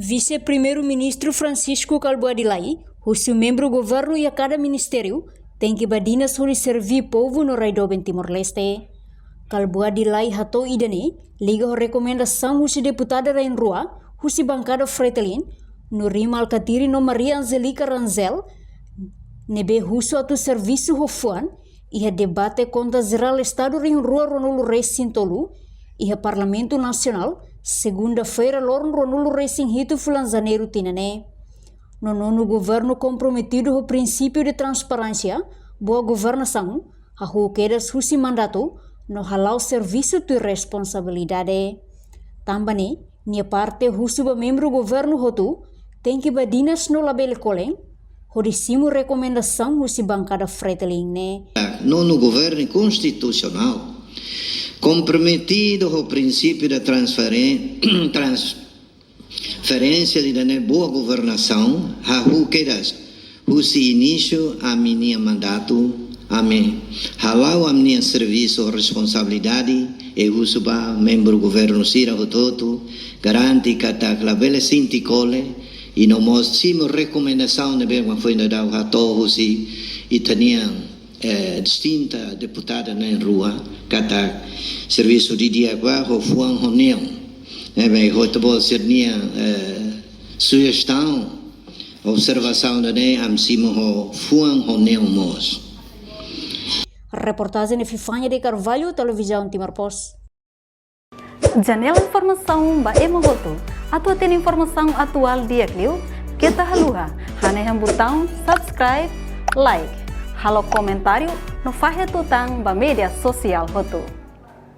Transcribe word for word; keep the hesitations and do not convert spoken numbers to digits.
Vise-Primeiru-Ministru Francisco Kalbuadi Lay husu membru governu iha kada ministériu tenke badinas hodi serví povu no rai doben Timor-Leste. Kalbuadi Lay hato'o ida-ne'e liga ho rekomendasaun husi deputada na'in-rua husi bankada Fretilin, Nurimah Alkatiri no Maria Angelica Rangel, ne'ebé husu atu servisu ho fuan iha debate Konta Jerál Estadu rihun rua ruanulu-resin-tolu iha Parlamentu Nasionál, segunda-feira loron ruanulu-resin-hitu fulan Janeiru tinan ne'e. No nonu governu komprometidu ho prinsípiu de transparénsia, boa governasaun, hahú kedas husi mandatu no hala'o servisu tuir responsabilidade. Tanba ne'e, nia parte husu ba membru governu hotu tenke badinas no labele kolen, hodi simu rekomendasaun husi bankada Fretilin ne'e. Nonu governu konstitusionál, komprometidu ho prinsípiu da transferen-, transferénsia ida-ne'e boa governasaun, hahú kedas husi inísiu ami-nia mandatu, ami hala'o ami-nia servisu responsabilidade, i husu ba membru governu sira hotu-hotu garante katak labele sente kole, i no mós simu rekomendasaun ne'ebé mak foin daudaun hato'o husi ita-nia, eh, distinta deputada na'in-rua, katak servisu didi'ak ba ho fuan ho neon. Ne'ebé hotu-hotu sira-nia, eh, sujestaun, observasaun ida-ne'e ami simu ho fuan ho neon mós. Reportajen Epifania de Carvalho, Televizaun Timor Post. Janela informasaun ba ema hotu. Atu hatene informasaun atuál di'ak liu, keta haluha hanehan butaun subscribe, like, halo komentáriu no fahe tutan ba média sosiál hotu.